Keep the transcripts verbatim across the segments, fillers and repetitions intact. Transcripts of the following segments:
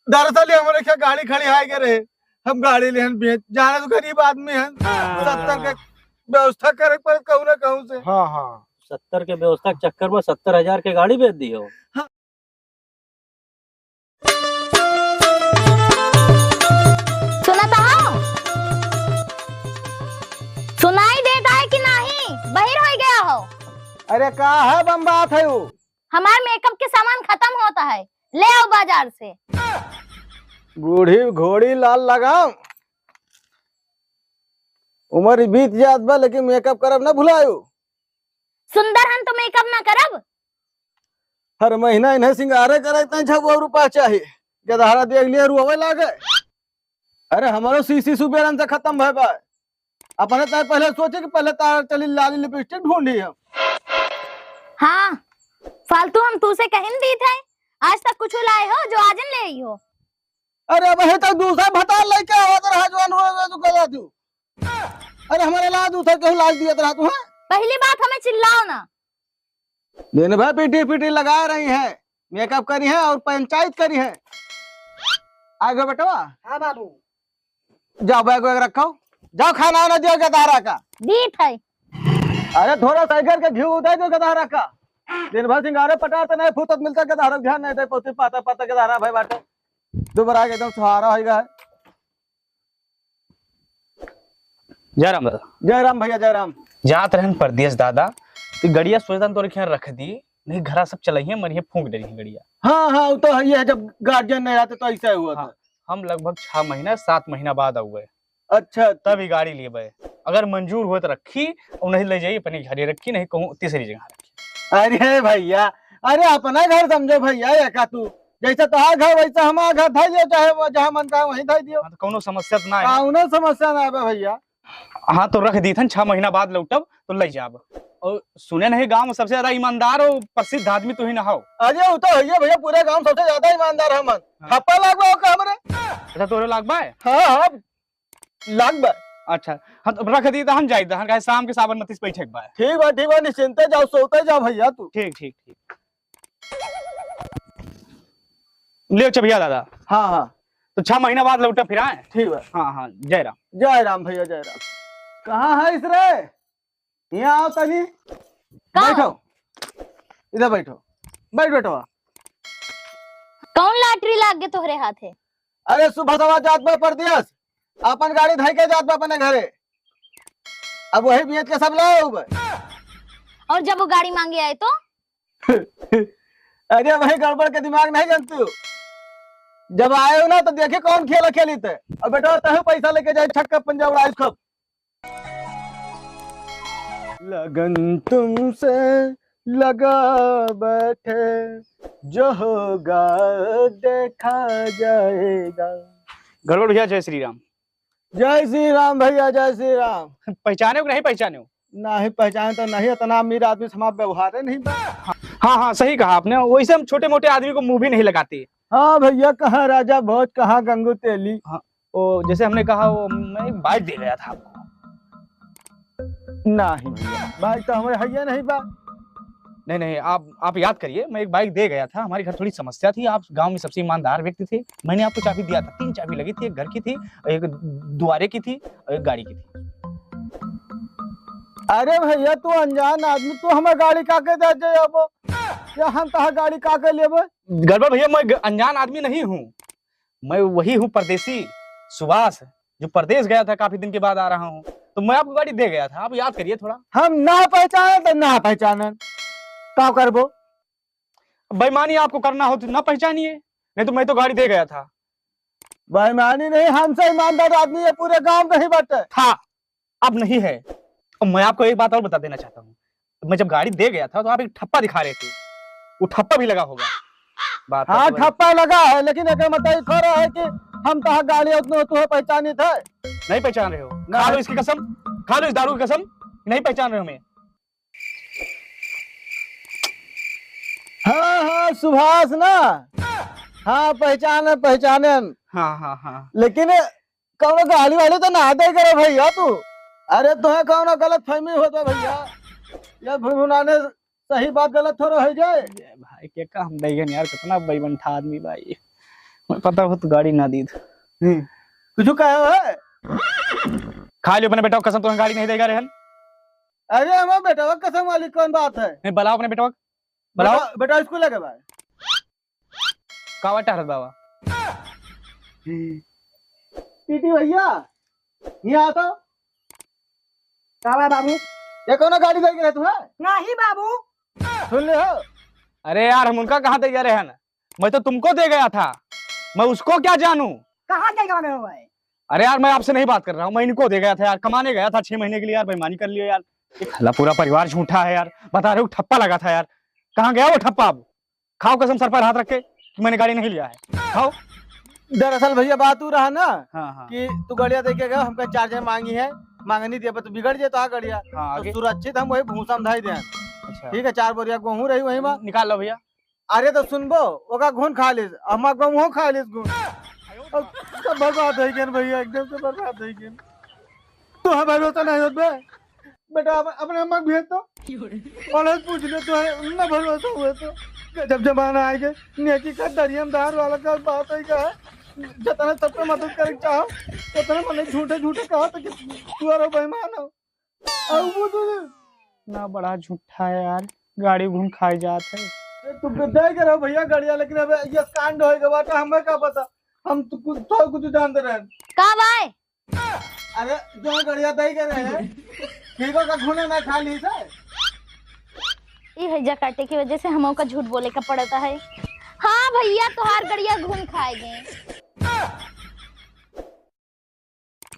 दरअसल ये हमरे क्या गाड़ी खड़ी आए के रहे, हम गाड़ी लेहन बेच जाने तो गरीब आदमी हन, सत्तर के व्यवस्था करे के पड़े कहूँ ना कहूँ से। हाँ, हाँ। सत्तर के व्यवस्था के चक्कर में सत्तर हजार के गाड़ी बेच दी हो। सुनत हो? सुनाई देत है कि नाही? बहिर होई गया हो? अरे का है बम बात है वो? हमार मेकअप के सामान खतम होत है, ले आओ बाजार से। बूढ़ी घोड़ी लाल लगाम, उमर बीत जात बा लेकिन मेकअप करब ना भुलायो। सुंदर हन तो मेकअप ना करब। हर महीना इन्हें सिंगारे करे तै छह सौ रुपया चाही। गदहरा देख लिया, रुआवे लागे। अरे, हमरो सीसी सुबेरन से खतम भय बा। अपने तय पहले सोचे कि पहले तार चली लाली लिपस्टिक ढूंढी हम। हाँ, फालतू हम तू से कहिन दी थे, आज तक कुछ लाए हो जो आज ले आई हो? अरे, वही तो दूसरा भतार लेके आवत रहा, जो अनरोज रोज को ला दू। अरे, हमारे ला दूसरा केहू लाग दिया रहा तू, हाँ? पहली बात हमें चिल्लाओ ना। दिन भर पीटी पीटी लगा रही है, मेकअप करी है और पंचायत करी है। आ गए बेटवा। हाँ बाबू। जाओ बैग वैग रखो, जाओ खाना वाना दियो गदहरा का। दीत है। अरे थोड़ा साइकिल के घी उदय दो गदहरा का। दिन भर सिंगारे पटार तो नहीं फुर्सत मिलता, गदहरा ध्यान नहीं दे पौती पाता पाता गदहरा भाई बाटे। दो बार आगे एकदम सुहारा होइगा है। जय राम दादा। जय राम भैया, जय राम। जात रहन परदेस दादा, तो गड़िया सोचतन तोरे खियाँ रख दी, नहीं घरा सब चलइहे, मरिहे फूंक डरिहे गड़िया। हाँ, हाँ, वो तो है ही है, जब गार्जियन नहीं रहते तो ऐसा ही हुआ था। हाँ, हम लगभग छह महीना, सात महीना बाद आउबे। अच्छा, अच्छा। तब ही गाड़ी लेबे, अगर मंजूर होए तो रखी, और नहीं ले जाइए अपने घरे रखी, नहीं कहूँ तीसरी जगह रखी। अरे भैया, अरे अपना घर समझो भैया, या का तू जैसा तोहार घर वैसा हमार घर धर दियो, चाहे वो जहाँ मन कहा वहीं धर दियो। हाँ, तो कौनो समस्या तो ना है। कौनो समस्या ना है भैया। हाँ, तो रख दी थन, छह महीना बाद लौटब तो ले जाब। और सुने नहीं गांव में सबसे ज्यादा ईमानदार और प्रसिद्ध आदमी तू ही ना हो। अरे वो तो है भैया, पूरे गांव सबसे ज्यादा ईमानदार हमन। हाँ। ठप्पा लागबा हो का हमरे? अच्छा, तोरे लागबा है? हाँ, हाँ, लागबा। अच्छा, हाँ, तो रख दी तो हम जाई दहन, काहे शाम के साबरमती से बैठे के बा। ठीक बा, ठीक बा, निश्चिंते जाओ, सोते जाओ भैया तू। ठीक, ठीक, ठीक। ले चबिया दादा। हाँ, हाँ। तो छह महीना बाद लौटा फिर आए। ठीक बा। हाँ, हाँ, जय राम। जय राम भैया, जय राम। कहाँ है इस रे? यहाँ आओ तनी। का? बैठो। इधर बैठो। बैठ बेटवा। कौन लाटरी लाग गए तोहरे हाथे? अरे सुबह सवा जात बा परदेस, अपन गाड़ी धइ के जात बा अपने घरे। अब वही बेच के सब लाए हुए। और जब वो गाड़ी मांगे आए तो? अरे भाई, गड़बड़ के दिमाग नहीं जानते हो। जब आए हो ना तो देखे कौन खेल खेली थे। अब बेटा तहु पैसा लेके जाए, छक्का पंजा उड़ाए खूब। लगन तुमसे लगा बैठे, जो होगा देखा जाएगा। गड़बड़ भैया, जय श्री राम। जय श्री राम भैया, जय श्री राम। पहचाने हो कि नहीं पहचाने हो? नहीं पहचाने तो नहीं, इतना अमीर आदमी से हमारा व्यवहार ही नहीं बा। हाँ, हाँ, सही कहा आपने। वैसे हम छोटे मोटे आदमी को मुंह भी नहीं लगाते। हाँ भैया, कहाँ राजा भोज, कहाँ गंगू तेली। हाँ, वो जैसे हमने कहा, वो मैं एक बाइक दे गया था आपको। नहीं भैया, बाइक तो हमारे हैया नहीं बा। नहीं, नहीं, आप, आप याद करिए, मैं एक बाइक दे गया था। हमारे घर थोड़ी समस्या थी, आप गांव में सबसे ईमानदार व्यक्ति थे। मैंने आपको चाबी दिया था, तीन चाबी लगी थी, एक घर की थी, एक दुआरे की थी और एक गाड़ी की थी। अरे भैया, तू अनजान आदमी, तू हमार गाड़ी का के दे दे अब? या हम तहार गाड़ी का के लेबे? गड़बड़ भैया, मैं ग-, अनजान आदमी नहीं हूँ। मैं वही हूँ परदेसी सुभाष, जो परदेस गया था, काफी दिन के बाद आ रहा हूँ, तो मैं आपको गाड़ी दे गया था, आप याद करिए थोड़ा। हम ना पहचाने तो ना पहचाने, का करबो? बेईमानी आपको करना हो तो ना पहचानिए, नहीं तो मैं तो गाड़ी दे गया था। बेईमानी नहीं, हमसे ईमानदार आदमी ये पूरे गांव में नहीं बटे। था, अब नहीं है। और मैं आपको एक बात और बता देना चाहता हूँ, मैं जब गाड़ी दे गया था तो आप एक ठप्पा दिखा रहे थे, वो ठप्पा भी लगा होगा। बात हाँ, करते हुए। ठप्पा लगा है, लेकिन एक मतलब ये थोड़ा है कि हम तहार गाड़ी उतने तुम्हें पहचानी थे। नहीं पहचान रहे हो? नहीं। खा लो इसकी कसम, खा लो इस दारू की कसम, नहीं पहचान रहे हो हमें। हाँ, हाँ, सुभाष ना। हाँ, पहचाने, पहचाने। हाँ, हाँ, हाँ। लेकिन कौनो गाली वाली तो ना दे करे भैया तू। अरे तुम्हें कौनो गलत फहमी होता भैया, ये भुनभुनाने सही बात गलत थोड़ा हो जाए। ये भाई के का हम दैगन यार, कितना बेईमान ठा आदमी भाई। मैं पता हो तो गाड़ी ना दीत। हम्म। कुछ कहे हो है? खा लियो अपने बेटा कसम, तुम्हें गाड़ी नहीं देगा रहन। अरे हमारे बेटा कसम वाली कौन बात है? नहीं, बुलाओ अपने बेटा, बुलाओ। बेटा, बेटा स्कूल लगे भाई। का बात टहरत बाबा? पीटी भैया, ये आ तो। का बा बाबू? ये कौनो गाड़ी दे गए तू है? नहीं बाबू। सुन ले हो। अरे यार, हम उनका कहाँ दे गए रहन? मैं तो तुमको दे गया था, मैं उसको क्या जानू? कहाँ दे गए हो भाई? अरे यार, मैं आपसे नहीं बात कर रहा हूँ, मैं इनको दे गया था यार, कमाने गया था छह महीने के लिए यार, बेईमानी कर लिया यार। ये साला पूरा परिवार झूठा है यार, बता रहे हो ठप्पा लगा था यार, कहाँ गया वो ठप्पा? अब खाओ कसम सर पर हाथ रख के कि मैंने गाड़ी नहीं लिया है, खाओ। दरअसल भैया बात उ रहा ना हाँ, हाँ। कि तू गड़िया दे के गया, हमका चार्जर मांगी है, मांगनी दिया, पर तू बिगड़ जाए तो आ गड़िया। हाँ, तो आगे? सुरक्षित हम वही भूसा में धाई दें। अच्छा। ठीक है, चार बोरिया गेहूं रही वही में। निकाल लो भैया। अरे तो सुनबो, ओका घुन खा लिस, हमार गेहूं खा लिस घुन। अब सब बर्बाद हो गए भैया, एकदम से बर्बाद हो गए। तो हमारे भरोसा नहीं होत बे। बेटा, अप-, अपने अम्मा के भेज दो। और पूछ ले, तो है, ना भरोसा हुए तो। गजब जमाना आ गया। नेकी का दरिया में धार वाला का बात है का? जितना सब पे मदद करे के चाहो, उतना मने झूठे झूठे कहा तो कि तू और बेईमान हो। और वो तो ना बड़ा झूठा है यार, गाड़ी घून खाए जात है। ए, तू दे के रहो भैया गड़िया, लेकिन अब ये कांड होए के बात है, हमें का पता, हम तो कुछ, थोड़ा कुछ जानते रहे। का भाई? अरे, जो गड़िया दई के रहे, ठीक हो का घुने ना खा ली से? ई हैजा काटे की वजह से हमहू का झूठ बोले का पड़ता है। हाँ भैया, तोहार गड़िया घुन खाए गए।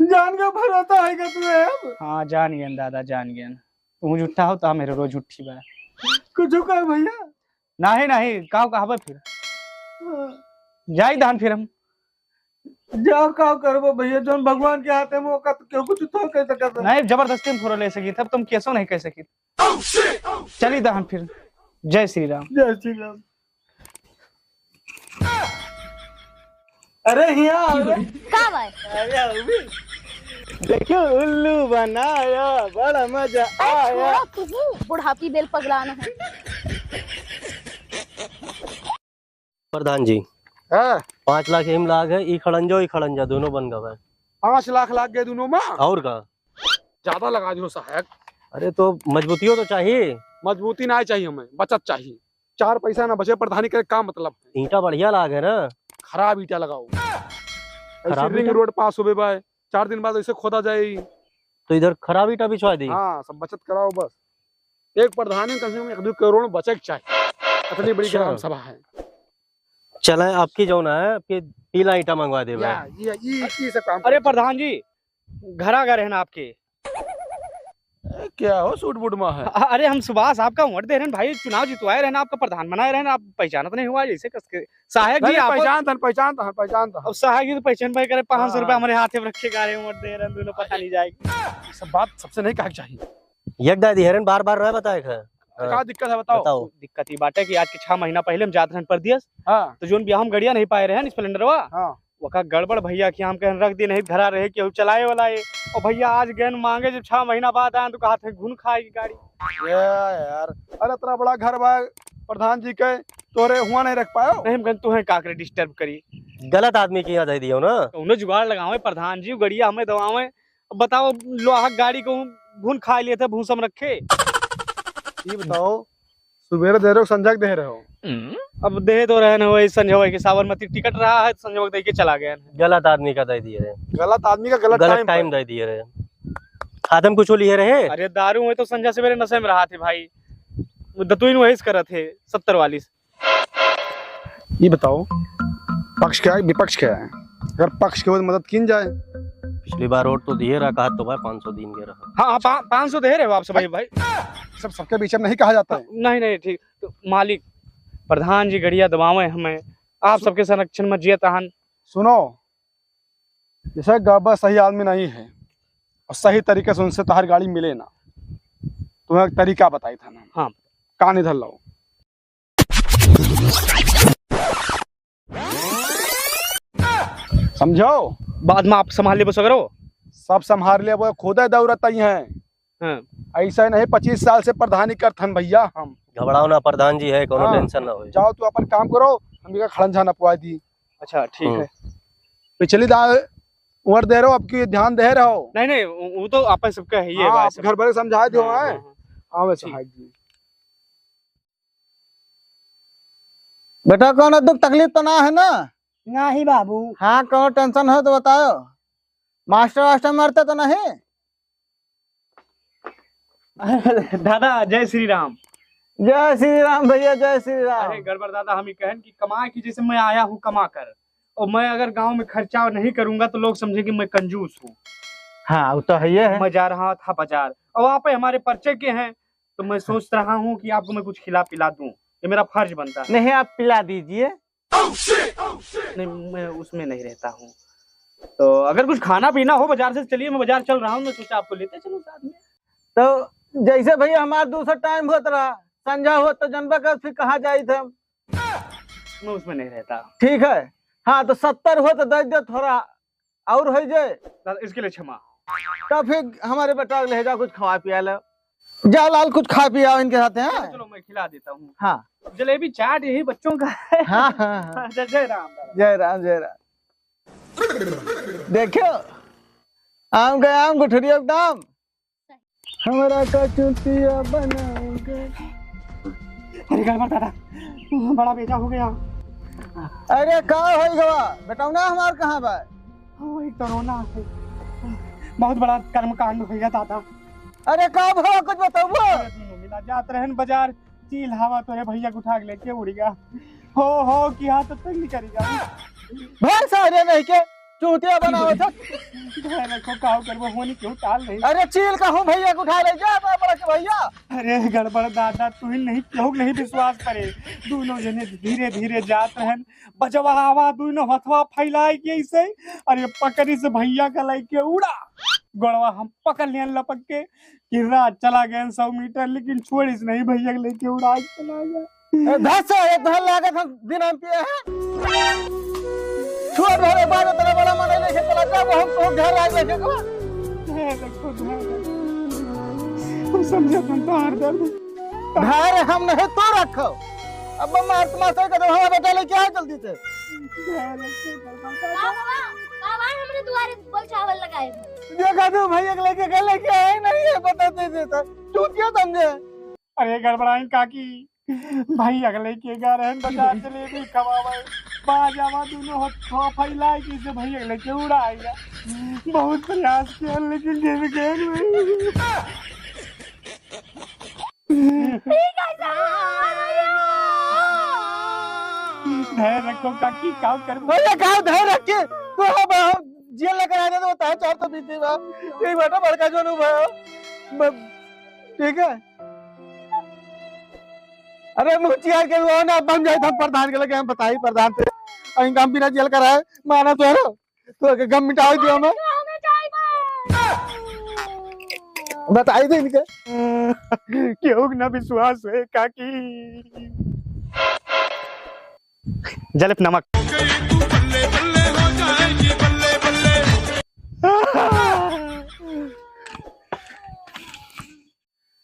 जान का भरोसा है का तुम्हें अब? हाँ, जान गए दादा, जान गए। तू झूठा हो तो मेरे रोज झूठी बा। कुछ कहे भैया? नहीं, नहीं, काव कहबे फिर? हाँ। जाई दहन फिर हम। जाओ, का करबो भैया, जौन भगवान के हाथ में, ओका तो केहू कुछ तो कह सकत है। नहीं, जबरदस्ती में थोड़ा ले सकी, तब तुम केसो नहीं कह सकी। चली दहन फिर। जय श्री राम। जय श्री राम। अरे हिया, अरे। का बात? अरे अभी। देखो उल्लू बनाया, बड़ा मजा अरे आया। छोड़ो तू, बुढ़ापी बेल पगलाना है। प्रधान जी, हाँ। पाँच लाख एम लाग है, ई खड़ंजो, ई खड़ंजा दोनों बन गवा है। पाँच लाख लाग गए दोनों में? और का? ज्यादा लगा दियो सहायक। अरे तो मजबूतियो तो चाहिए। मजबूती ना चाहिए हमें, बचत चाहिए। चार पैसा ना बचे, प्रधानी करे का मतलब है? ईंटा बढ़िया लाग है ना? खराब ईंटा लगाओ। ऐसे खराब रिंग ईंटा? रोड पास होबे बा, चार दिन बाद ऐसे खोदा जाए। तो इधर खराब ईंटा बिछवा दी? हाँ, सब बचत कराओ बस। एक प्रधानी कम से कम एक दो करोड़ बचे के चाहिए। इतनी बड़ी अच्छा। ग्राम सभा है। चले, आपकी जौन है, आपके पीला ईंटा मंगवा देबे। या, ये, ये, ये सब काम अरे करते हैं। प्रधान जी, घर आ गए रहन आपके। ए, क्या हो सूट बूट में है? अ-, अरे हम सुभाष आपका वोट दे रहन भाई, चुनाव जितवाए रहन, आपका प्रधान बनाए रहन, आप पहचानत नहीं हुआ जैसे कस के। सहायक नहीं, जी नहीं, आप पहचानत हन, पहचानत हन, पहचानत हन। अब सहायक जी तो पहचान पाए करे, पाँच सौ रुपया हाँ। हमारे हाथे में रख के गा रहे हैं, वोट दे रहन, दोनों पता नहीं जाएगी। सब बात सबसे नहीं कहा चाहिए। एक दादी हेरन बार बार रहे बताए खे। हाँ। का दिक्कत है बताओ? बताओ। दिक्कत ई बाटे कि आज के छह महीना पहले हम जात रहन परदेस। हाँ। तो जोन बियाह में गड़िया नहीं पाए रहन स्प्लेंडरवा। हाँ। ओका गड़बड़ भैया कि हम कहन रख दे नहीं घरा रहे केहू चलाए वाला है। और भैया आज गए मांगे जब छह महीना बाद आए तो कहा थे घुन खाए की गाड़ी। या यार, अरे इतना बड़ा घर बा प्रधान जी के, तोरे हुआ नहीं रख पायो। नहीं हम कहन तुहे का करे डिस्टर्ब करी। गलत आदमी के यहाँ दे दियो ना। कौनो जुगाड़ लगावे प्रधान जी, गड़िया हमें दवावे। अब बताओ, लोहा गाड़ी को घुन खा लिए थे भूसा में रखे। ये बताओ, सुबेरे दे रहे हो, संझा के दे रहे हो? अब दे तो रहे न वही संझा के साबरमती टिकट रहा है, संझा के दे के चला गया है। गलत आदमी का दे दिए रहे। गलत आदमी का गलत गलत टाइम टाइम पर। दे दिए रहे। खाते में कुछ लिए रहे? अरे दारू में तो संझा सवेरे नशे में रहा थे भाई, वो दतुइन वही से करत थे सत्तर वाली से। ये बताओ, पक्ष क्या है, विपक्ष क्या है? अगर पक्ष के ओर मदद कीन जाए। पिछली बार वोट तो दिए रहा, कहा तो भाई पाँच सौ दिन के रहा। हाँ, हाँ, पा-, पाँच सौ दे रहे हो आप सब भाई। सब, सबके बीच में नहीं कहा जाता है। नहीं, नहीं, ठीक। तो मालिक, प्रधान जी गड़िया दबावे हमें, आप सु- सबके संरक्षण में जियत हन। सुनो, जैसे गड़बड़ सही आदमी नहीं है और सही तरीके से उनसे तहार गाड़ी मिले ना, तुम्हें एक तरीका बताई था ना। हाँ। कान इधर लाओ। समझो? बाद में आप संभाल लेबो सगरो। सब संभाल लेबो, खुदे दौड़त आई हैं। हाँ। ऐसा नहीं, पच्चीस साल से प्रधानी करत हन भैया हम। घबराओ ना, प्रधान जी है, कोनो हाँ। टेंशन ना होई। जाओ तू अपन काम करो, हम इनका खड़ंजा नपवा दी। अच्छा, ठीक हम्म। है। पिछली दाल उमर दे रहो, अब की ध्यान दे रहो। नहीं, नहीं, वो, वो तो आप सबका है, ये हाँ, भाई आप सब। घर भर समझा दो, हाँ, हैं? हाँ, हाँ। हाँ, वैसे ठीक। हाँ जी। बेटा, कौनो दुख तकलीफ तो ना है ना? नाही बाबू। हाँ, कौनो tension हो तो बताओ। मास्टर वास्टर मरते तो नहीं? दादा, जय श्री राम। जय श्री राम भैया, जय श्री राम। अरे गड़बड़ दादा, हम ही कहन कि कमा के जैसे मैं आया हूँ कमा कर, और मैं अगर गांव में खर्चा नहीं करूंगा तो लोग समझेंगे मैं कंजूस हूँ। हाँ, वो तो है ही है। मैं जा रहा था बाजार, और आप हमारे परिचय के हैं, तो मैं सोच रहा हूँ कि आपको मैं कुछ खिला पिला दूँ, ये मेरा फर्ज बनता है। नहीं, आप पिला दीजिए। नहीं, मैं उसमें नहीं रहता हूँ। तो अगर कुछ खाना पीना हो बाजार से, चलिए, मैं बाजार चल रहा हूँ, मैं सोचा आपको लेते चलूँ साथ में। तो जैसे भैया हमार दूसरा टाइम होत रहा, संझा होत तो जनबा कर फिर कहाँ जाइत हम। मैं उसमें नहीं रहता। ठीक है, हाँ, तो सत्तर हो तो दे दे थोड़ा और है जे। दादा, इसके लिए क्षमा। तो फिर हमारे बेटा ले जा, कुछ खवा पिया ले। जा लाल, कुछ खा पिया इनके साथ, हैं? चलो, मैं खिला देता हूँ। हाँ। जलेबी चाट यही बच्चों का है। हाँ, हाँ, हाँ। जय, जय राम दादा। जय राम, जय राम। देखो, आम का आम, गुठरिया का दाम। हमरा का चूतिया बनाओगे। अरे गड़बड़ दादा, बड़ा बेजा हो गया। अरे का हो गवा? बेटौना हमार कहाँ बा? वही तो रोना है। बहुत बड़ा कर्मकांड हो गया दादा। अरे का भवा, कुछ बताओ। अरे दोनों मिला जात रहन बाजार, चील हवा तोरे भैया के उठा के लेके उड़ गया। हो, हो, कि हाँ तो तंग करी जा। भाई सारे नहीं के चूतिया बनावत है। भाई रखो, का करबो, होनी केहू टाल नहीं। अरे चील का हूँ भैया के उठा ले जा, बड़ा बड़ा के भैया। अरे गड़बड़ दादा, तू ही नहीं, केहू नहीं विश्वास करे। दोनों जने धीरे धीरे जात रहन, बजवा हवा, दोनों हथवा फैलाए के ऐसे, अरे पकड़ी से भैया का लेके उड़ा। गोड़वा हम पकड़ लियन लपक के, कि रात चला गए सौ मीटर, लेकिन छोड़िस नहीं भैया के लेके उड़ा के चला गया। ए, धस से, ये तोहर लागत हम दिन हम पिए हैं। छोड़, मेरे बारे तेरा बड़ा मन है, लेके चला जा, वो हम तो घर आए लेके को। हे रखो, हे रखो। हम समझे तुम तो हर दर्द। घर हम नहीं तो रखो। अब मार तमाशा कर दो, हमारा बेटा लेके आए जल्दी से। हे रखो, हे रखो। का बाबा, का बाबा हमरे दुआरे बोल चावल लगाए। देखा तो भैया के लेके गए, लेके आए नहीं है, बताते देता। चूतिया समझे। अरे गड़बड़ाइन काकी, भाई अगले के गा रहन बता जलेबी खवावे। बाजावा दोनों हाथ फैलाए के से भाई अगले के उड़ाएगा। बहुत प्रयास किया लेकिन गिर गए भाई। धैर्य रखो काकी, काम कर। भैया का धैर्य रख के तो हम, हम जेल लेकर आ जाते, बताओ, चार सौ बीस दिन बाद। ठीक बेटा, बड़का जोन हुआ है। ब-, ठीक है। अरे मुखिया के वो ना बन जाए, हम प्रधान के लगे हम बताई प्रधान से। और इनका हम बिना जेल कराए, माना तो है ना। तो के गम मिटाओ दियो हमें। बताई दे इनके। केहू के ना विश्वास है काकी। जलप नमक।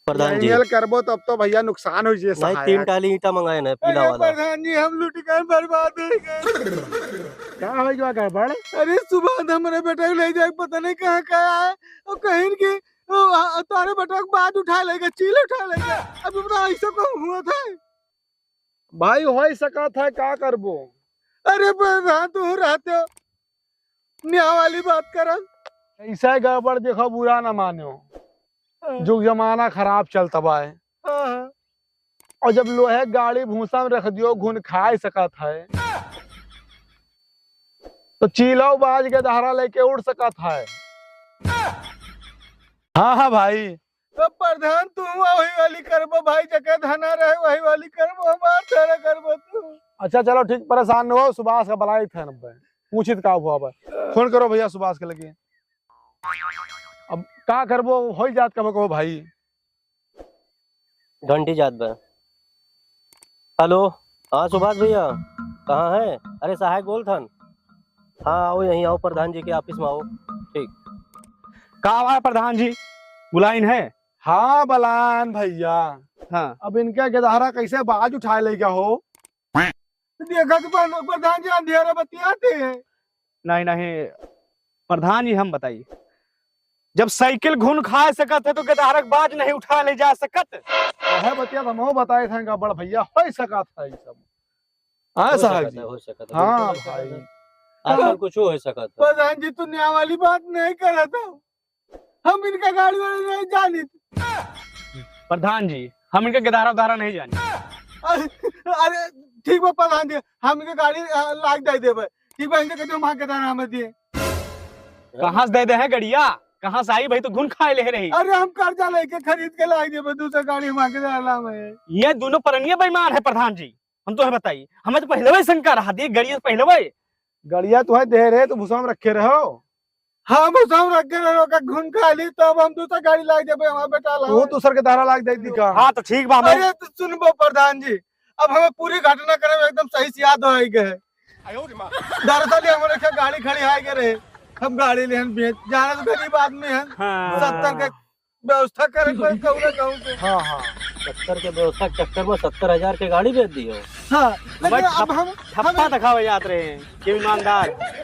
प्रधान जी। यही मेल करबो तब तो भैया नुकसान हो जाए, नहीं, सहायक। तीन टाली ईंटा मंगाए ना, पीला अरे वाला। प्रधान जी, हम लूट के बर्बाद हो गए। का हो गया गड़बड़? अरे सुबह हमरे बेटा को ले जाए, पता नहीं कहाँ कहाँ है, और कहीं कि वो, आ, तारे बेटा को बाज उठा लेगा, चील उठा लेगा। अब अपना ऐसा को हुआ था। भाई, हो ही सकत है, का करबो? अरे प्रधान, तू रहते हो, न्याय वाली बात करब। ऐसा ही गड़बड़ देखो, बुरा ना मानो। हाँ। जुग जमाना खराब चलत बा है। हाँ, हाँ। और जब लोहे गाड़ी भूसा में रख दियो, घुन खाए सकत है, तो चीलो बाज के दहरा लेके उड़ सकत है। हाँ, हाँ भाई। तो प्रधान, तू वही वाली करबो भाई, जके धना रहे वही वाली करबो, हमार धना करबो तू। अच्छा चलो ठीक, परेशान न हो, सुभाष का बुलाई थे न बे। पूछित का हुआ बा। फोन करो भैया सुभाष के लगे। अब का करबो, हो ही जात कबो कबो भाई। घंटी जात बा। हेलो, हाँ सुभाष भैया, कहाँ है? अरे सहायक बोल थन। हाँ आओ, यहीं आओ, प्रधान जी के ऑफिस में आओ। ठीक। का हुआ प्रधान जी, बुलाइन है? हाँ बलान भैया। हाँ। अब इनका गेदहरा कैसे बाज उठाए ले गया हो? देखत बा, प्रधान जी अंधेरा बतियाते हैं। नहीं, नहीं, प्रधान जी, हम बताई, जब साइकिल घुन खाए सकत है, तो गेदहरक बाज नहीं उठा ले जा सकत। वह बतिया तो हमहू बताए थे, का बड़ भैया, हो सकत है ई सब। हाँ, हो साहब सकत जी। है, हो सकत है, हाँ, बिल्कुल हो सकत भाई। है। आजकल कुछ हो सकत है। प्रधान जी, तू न्याय वाली बात नहीं करत हो। हम इनका गाड़ी वाले नहीं जानित। प्रधान जी, हम इनका गेदहरा उदहरा नहीं जानी। अरे, अरे, ठीक बा प्रधान जी, हम इनका गाड़ी, अ, लाग दे देबे। ठीक बा, इनके कहते हम गेदहरा हमें दिए। कहाँ से दे दे है गड़िया? कहाँ से आई भाई, तो घुन खाए ले रही। अरे, हम कर्जा लेके खरीद के लाग देबे, दूसरा गाड़ी हम गेदहरा में। ये दोनों परनिये बेईमान है प्रधान जी। हम तोहे बताई, हमें तो पहले वही शंका रहा, देख, गड़िया तो पहले वही। गड़िया तोहे दे रहे, तो भूसा में रखे रहो। हाँ, भूसा में रखे रहो, का घुन खा ली, तब हम दूसरा गाड़ी लाग देबे, हमार बेटा ला। तू दूसर के धारा लाग दे दी का? हाँ, तो ठीक बा, हम अरे, तो सुन बो प्रधान जी, अब हमें पूरी घटना करे में एकदम सही से याद हो आई गए। दरअसल ये हमारे के गाड़ी खड़ी आई गए रहे, हम गाड़ी लेहन बेच, जाना तो गरीब आदमी है, हाँ। सत्तर के व्यवस्था करे के पड़े कहूँ ना कहूँ से। हाँ, हाँ। सत्तर के व्यवस्था के चक्कर में सत्तर हजार के गाड़ी बेच दियो। हाँ, लेकिन भाई, अब हम, ठप्पा हम दिखावे जात रहे हैं, ये ईमानदार।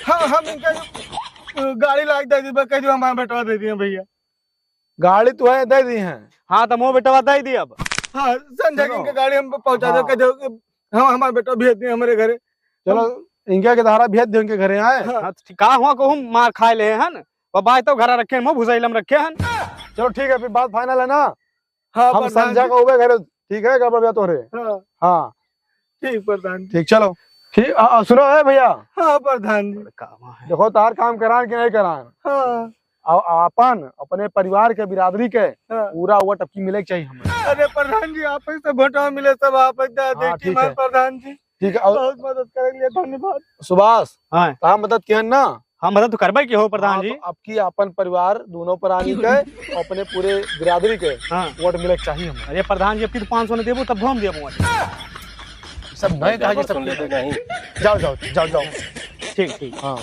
हाँ, हम इनका, अ, गाड़ी लाग दे दी, कह दियो हमारा बेटवा दे दिए भैया। गाड़ी तो है, दे दी हैं। हाँ, तो मोह बेटवा दे दी अब। हाँ, संजय सुनो। इनके गाड़ी हम पहुँचा दो, हाँ। कह दो कि हम, हमारा बेटवा भेज दिए हमारे घरे। चलो, हम इनके के धारा भेज दे, इनके घरे आए। हाँ। हाँ, तो का हुआ, कहूँ मार खाए ले हन, वो बाय तो घरा रखे हैं, मुँह भुजैलम रखे हन। चलो ठीक है, फिर बात final है ना? हाँ, हम प्रधान संजय जी। का उबे घरे, ठीक है, गड़बड़ भैया तोहरे। हाँ। हाँ। ठीक प्रधान जी। ठीक, चलो। ठीक, आ, आ, सुनो है भैया। हाँ प्रधान जी। देखो, तार काम करान कि नहीं करान? हाँ। आ, आपन, अपने परिवार के, बिरादरी के हाँ। पूरा वो टपकी मिले के चाहिए हमें। अरे प्रधान जी, आप ही से भोटवा मिले, सब आप ही दे दे, हाँ, ठीक है। प्रधान जी। ठीक है, और बहुत मदद करे के लिए धन्यवाद। सुभाष, हाँ। तो हम मदद किहन ना? हम मदद तो करबे की हो, प्रधान हाँ, जी। तो आपकी अपन परिवार दोनों प्राणी के, अपने पूरे बिरादरी के हाँ। वोट मिले के चाहिए हमें। अरे प्रधान जी, अब की तो पाँच सौ न देबो, तब हम देबो वोट। सब नहीं कहा, ये सब सुन लेते नहीं। जाओ, जाओ, जाओ, जाओ। ठीक, ठीक। हाँ।